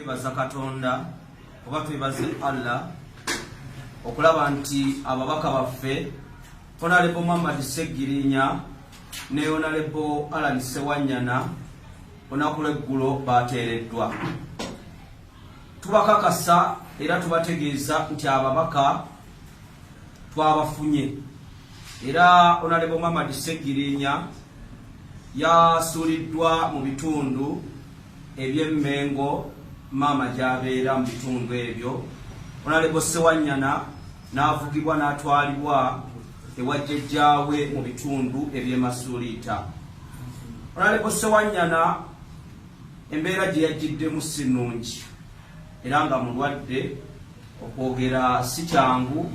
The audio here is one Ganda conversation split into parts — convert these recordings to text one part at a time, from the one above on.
Twebaza Katonda oba twebaze Allah okulaba nti ababaka baffe Honorable Muhammad Ssegirinya ne Honorable Allan Ssewanyana olunaku lw'eggulo bateereddwa. Tubakakasa era tubategeeza nti ababaka twabafunye, era Honorable Muhammad Ssegirinya yasuuliddwa mu bitundu eby'Emmengo, maama gy'abeera mu bitundu ebyo. Honorable Ssewanyana n'avugibwa n'atwalibwa ewa jjajjaawe mu bitundu eby'Emasuuliita. Honorable Ssewanyana embeera gye yajjiddemu si nnungi era nga mulwadde, okwogera si kyangu,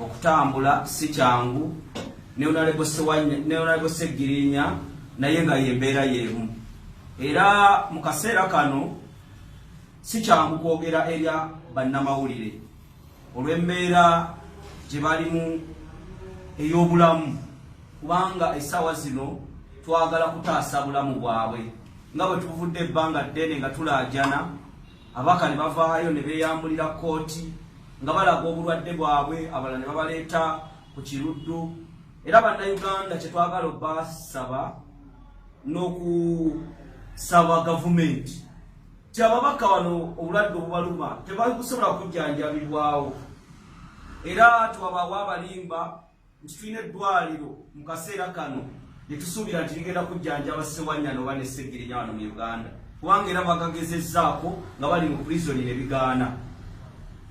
okutambula si kyangu. Ne Honorable Ssegirinya naye nga yembeera y'emu, era mu kaseera kano si kyangu kwogera erya bannamawulire olw'embeera gye balimu ey'obulamu, kubanga essaawa zino twagala kutaasa bulamu bwabwe. Nga bwe tuvudde ebbanga ddene nga tulaajana, ababaka ne bavaayo ne beeyambulira kkooti nga balaga obulwadde bwabwe, abalala ne babaleeta ku Kiruddu. Era Bannayuganda, kye twagala obbasaba n'okusaba gavumenti ti ababaka bano obulwadde obubaluma tebakusobola kujjanjabibwawo, era tewabaawo abalimba nti tulina eddwaliro mu kaseera kano netusuubira nti ligenda kujjanjaba Ssewanyana oba ne Ssegirinya wano mu Uganda, kubanga era bagagezezzaako nga bali mu prison ne bigaana.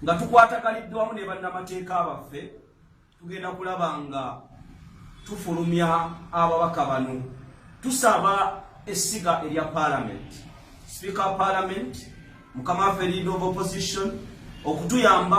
Nga tukwatagaliddwamu wamu ne bannamateeka baffe, tugenda kulaba nga tufulumya ababaka bano. Tusaba essiga erya Parliament, Speaker wa Parliament, mukama waffe Leader of Opposition, okutuyamba.